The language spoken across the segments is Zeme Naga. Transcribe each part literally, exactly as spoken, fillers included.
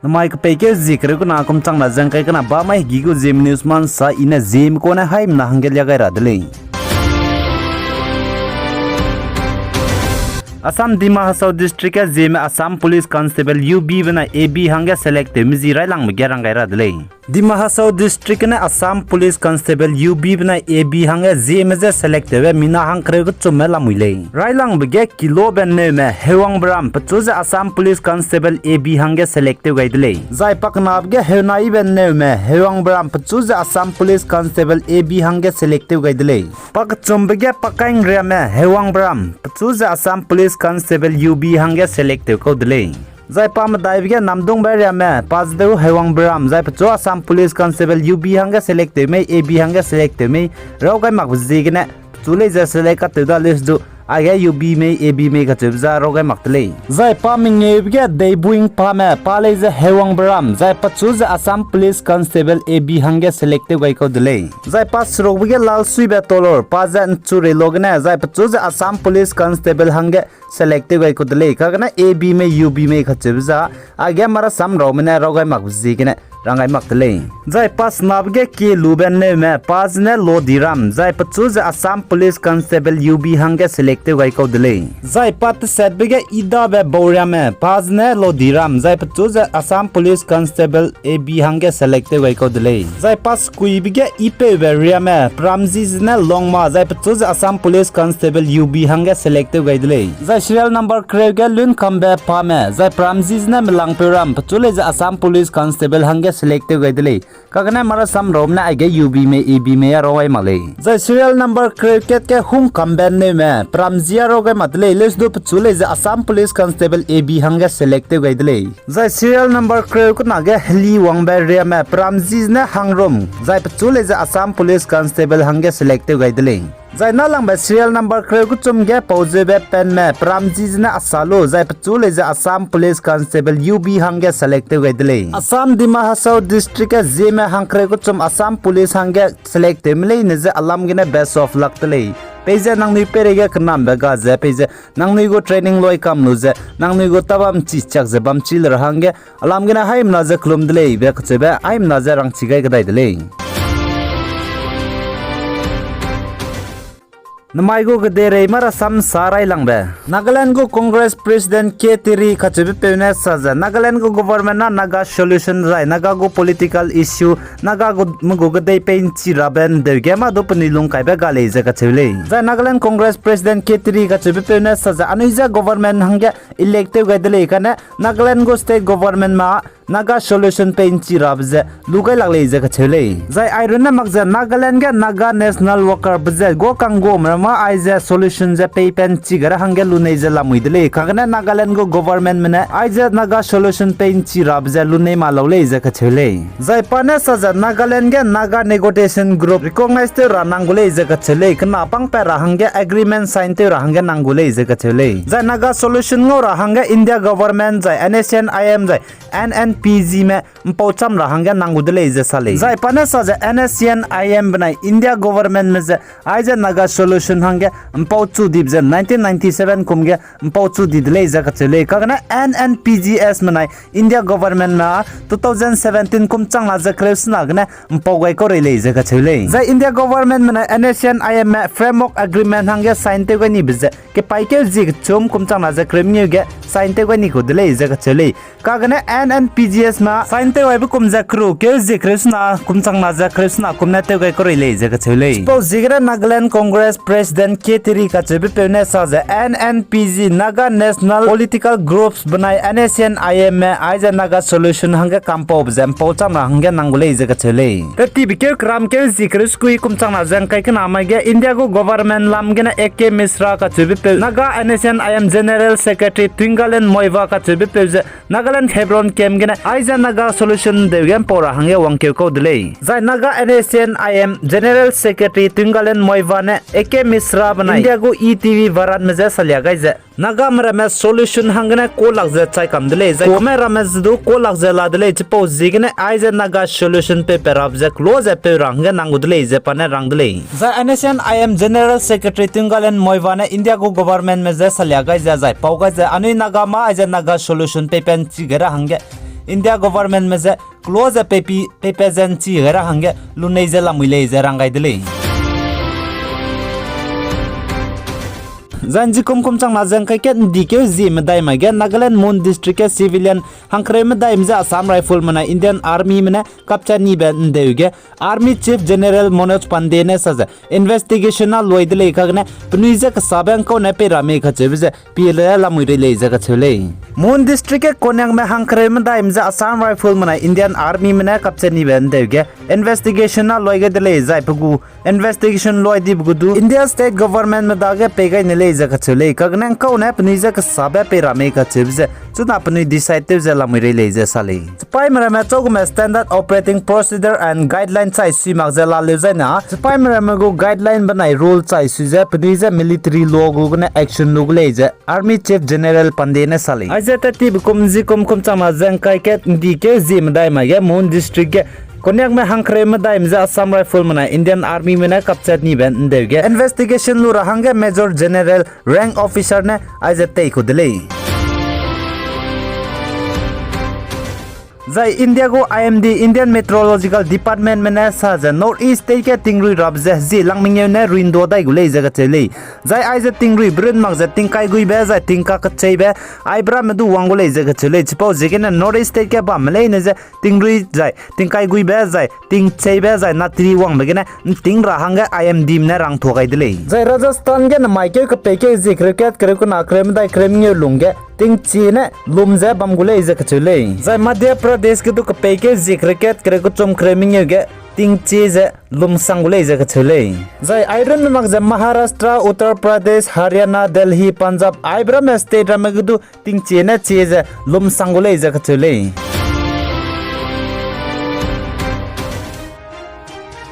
Namai kepeikeu zie kereu kena kum changna ze ngkai kena bamai hegi gu Zeme News ma nsa i ne Zeme kune haimena hangge lia gai ra de lei. Assam Dima Hasao District ge Zeme Assam Police Constable U B benai A B hangge select tewme zi railangbe ge rang gai ra de lei. Dima Hasao District gene Assam Police Constable U B benai A B hangge Zeme je select tewbe mina hangkereu kechumme lamui lei. Railangbe ge Kilobe Newme Hewangbe ram pechu ze Assam Police Constable A B hangge select tew gai de lei. Zai pakenabe ge Hewnaibe Newme Hewangbe ram pechu ze Assam Police Constable A B hangge select tew gai de lei. Pakechumbe ge Pakaingriame Hewangbe ram pechu ze Assam Police Constable U B hangge select tew kau de lei. Zai pamedaibe ge Namdungbe Riame pa ze du Hewangbe ram zai pechu Assam Police Constable U B hangge select tew mei, A B hangge select tew mei, raw gai makbe ziegene pechu lei ze select katew da list du, aige U B mei, A B mei kacheube za raw gai mak de lei. Zai pa mengeube ge Deibuing Pame pa lei ze Hewangbe ram zai pechu ze Assam Police Constable A B hangge select tew gai kau de lei. Zai pa serukbe ge Lalsuibe Tolor pa ze Nchureilo gene zai pechu ze Assam Police Constable hangge select tew gai kau de lei. Kagene A B mei, U B mei kacheube za, aige marasam raume ne raw gai makbe ziegene rang gai mak de lei. Zai pa senabe ge Kelube Newme pa zene Lodiram zai pechu ze Assam Police Constable U B hangge select tew gai kau de lei. Zai pa tesetbe ge Idabe Bauriame pa zene Lodiram zai pechu ze Assam Police Constable A B hangge select tew gai kau de lei. Zai pa sekuibe ge Ipeube Riame Pramji zene Longma zai pechu ze Assam Police Constable U B hangge select tew gai de lei. Zai serial number kereu ge Lunkambe Pame zai Pramji zene Melangpeu ram pechu lei ze Assam Police Constable hangge select tew gai de lei. Kagene marasam raume ne aige U B mei, A B mei a raw gai mak lei. Zai serial number kereu kat ge Hungkambe Newme Pramji a raw gai mak de lei, list du pechu lei ze Assam Police Constable A B hangge select tew gai de lei. Zai serial number kereu kena ge Heliwangbe Riame Pramji zene Hangrum zai pechu lei ze Assam Police Constable hangge select tew gai de lei. Zai nalangbe serial number kereu kechum ge Pauzeube Penme Pramji zene Asalu zai pechu lei ze Assam Police Constable U B hangge select tew gai de lei. Assam Dima Hasao District ge Zeme hangkereu kechum Assam Police hangge select tewme leine ze alam gene best of luck de lei. Peize nangnui peireige kenambe ga ze peize nangnui gu training loi kam lu ze nangnui gu tabam chi chak ze bam chi le ra hangge alam gene haimena ze kelum de lei be kacheube haimena ze rangchi gai kedai de lei. Namai gu kedeirei marasam sa railangbe. Nagaland gu Congress President K Teri kacheubepeu ne sa ze Nagaland gu government na Naga solution zai Naga gu political issue, Naga gu me gu kedei pei nchi rabe ndeu ge mâ du penui lungkaibe ga lei ze kacheu lei. Zai Nagaland Congress President K Teri kacheubepeu ne sa ze anui je government hangge elect tew gai de lei kane Nagaland gu state government ma Naga solution pei nchi rabe ze lu gai lak lei ze kacheu lei. Zai airunne mak ze Nagaland ge Naga national workerbe ze guâ kangguame ramme aize solution ze pei pe nchi gai ra hangge lunei ze lamui de lei. Kagene Nagaland gu governmentme ne aize Naga solution pei nchi rabe ze lunei ma lau lei ze kacheu lei. Zai pa ne sa ze Nagaland ge Naga negotiation group recognize tew ra nang gu lei ze kacheu lei. Kena pangpat ra hangge agreement sign tew ra hangge nang gu lei ze kacheu lei. Zai Naga solution ngau ra hangge India government zai N S C N I M zai N N P Gme mpau cham ra hangge nang gu de lei ze sa lei. Zai pa ne sa ze N S C N I M benai India governmentme ze aize Naga solution hangge mpau chu dibe ze nineteen ninety seven kum ge mpau chu di de lei ze kacheu lei. Kagene N N P Gsme nai India governmentme two thousand seventeen kum changna ze kereu sena gene mpau gai kau rei lei ze kacheu lei. Zai India governmentme nai N S C N I Mme framework agreement hangge sign tew gai nibe ze kepaîkeu zie kechum kum changna ze kereu mengeu ge sign tew gai ni kau de lei ze kacheu lei. Kagene N N P Gsme sign tew gaibe kum ze keru keu zie kereu sena kum changna ze kereu sena kum ne tew gai kau rei lei ze kacheu lei. Chipau ziegene Nagaland Congress President K Teri kacheubepeu ne sa ze N N P G, Naga National Political Groups benai N S C N I Mme aize Naga solution hangge kampaube ze mpau cham ra hangge nang gu lei ze kacheu lei. Tetibe keu keram keu zie kereu sekui kum changna ze ngkai kena mai ge India gu government lam gene A K Mishra kacheubepeu, Naga N S C N I M General Secretary Twinkalen Moiva kacheubepeu ze Nagaland Hebron camp gene aize Naga solution ndeu ge mpau ra hangge wangkeu kau de lei. Zai Naga N S C N I M General Secretary Twinkalen Moiva ne A K Mishra benai India gu E T V Varanme je salia gai ze Nagame ramme solution hanggene kalak ze chai kam de lei, zai kame ramme ze du kalak ze la de lei, chipau ziegene aize Naga solution peipat rabe ze kelo ze peu ra hangge nang gu de lei ze pa ne rang de lei. Zai N S C N I M General Secretary Twinkalen Moiva ne India gu governmentme je salia gai ze zai pau gai ze anui Naga ma aize Naga solution peipat nchi gai ra hangge India governmentme ze close ze peipi, peipat ze ’nchi gai ra hangge lunei ze lamui lei ze rang gai de lei. Zai ’nji kum kum changna ze ’ngkai kat ’ndi keu zie medai mai ge Nagaland Mon District ge civilian hangkereu medaime je Assam Riflesme nai Indian Armyme ne capture nibe ’ndeu ge Army Chief General Manoj Pandey ne sa ze investigation na luai de lei kagene penui je kesabe ’ngkau ne pei ra mei kacheube ze pie le lamui rei lei ze kacheu lei. Mon District ge Konyakme hangkereu medaime je Assam Riflesme nai Indian Armyme ne capture nibe ’ndeu ge investigation na luai gai de lei zai pe gu investigation luai dibe gu du India State Governmentme dage pei gai ne lei ze kacheu lei. Kagene ’ngkau ne penui je kesabe pei ra mei kacheube ze chuna penui decide tew ze lamui rei lei ze sa lei. Chipaime ramme chau gume Standard Operating Procedure and Guideline chai sui mak ze laleu zai na, chipaime ramme gu guideline benai rule chai sui ze penui je military law gu gene action lu gu lei ze Army Chief General Pandey ne sa lei. Aize tat tibe kum ’nji kum kum changna ze ’ngkai kat ’ndi keu zie medai mai ge Mon District ge Konyakme hangkereu medaime je Assam Riflesme nai Indian Armyme ne capture nibe ’ndeu ge investigation lu ra hangge Major General rank officer ne aize tei ku de lei. Zai India gu I M D, Indian Meteorological Departmentme ne sa ze North East State ge tingrui rabe ze zie lang mengeu ne ruindo dai gu lei ze kacheu lei. Zai aize tingrui berun mak ze tingkai guibe zai tingka kecheibe, aibe ramme du wang gu lei ze kacheu lei. Chipau ziegene North East State ge bamme leine ze tingrui zai tingkai guibe zai tingcheibe zai natiri wangbe gene ’nting ra hangge I M Dme ne rangtua gai de lei. Zai Rajasthan ge namai keu kepeikeu zie kereu kat kereu kena kereu medai kereu mengeu lungge tingchie ne lum ze bam gu lei ze kacheu lei. Zai Madhya Pradesh ge du kepeikeu zie kereu kat kereu kechum kereu mengeu ge tingchie ze lumsang gu lei ze kacheu lei. Zai airunne mak ze Maharashtra, Uttar Pradesh, Haryana, Delhi, Punjab, aibe ramme state ramme ge du tingchie ne chie ze lumsang gu lei ze kacheu lei.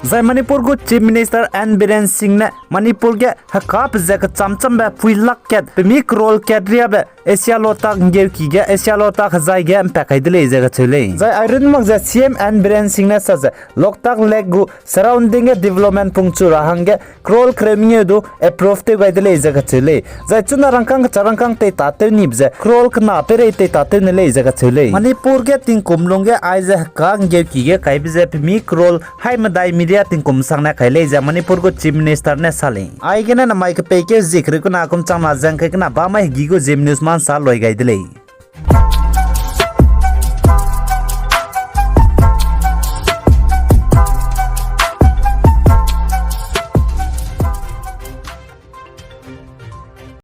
Zai Manipur gu Chief Minister N Biren Singh ne Manipur ge hekape ze kecham chambe pui lak kat pemi crore kat riabe Asia Lotak ’nggeuki ge, Asia Lotak hezai ge ’mpat kai de lei ze kacheu lei. Zai airun mak ze C M N Biren Singh ne sa ze Loktak Lake gu surrounding ge development pungchu ra hangge crore kereu mengeu du approve tew gai de lei ze kacheu lei. Zai chuna rangkâng kechak rangkâng teitatew nibe ze crore kena peirei teitatew ne lei ze kacheu lei. Manipur ge tingkum lungge aize heka ’nggeuki ge kaibe ze pemi crore hai medai media tingkum sangne kai lei ze Manipur gu Chief Minister ne sa lei. Aigene namai kepeikeu zie kereu kena kum changna ze ’ngkai kena bamai hegî gu Zeme News ma ’nsa luai gai de lei.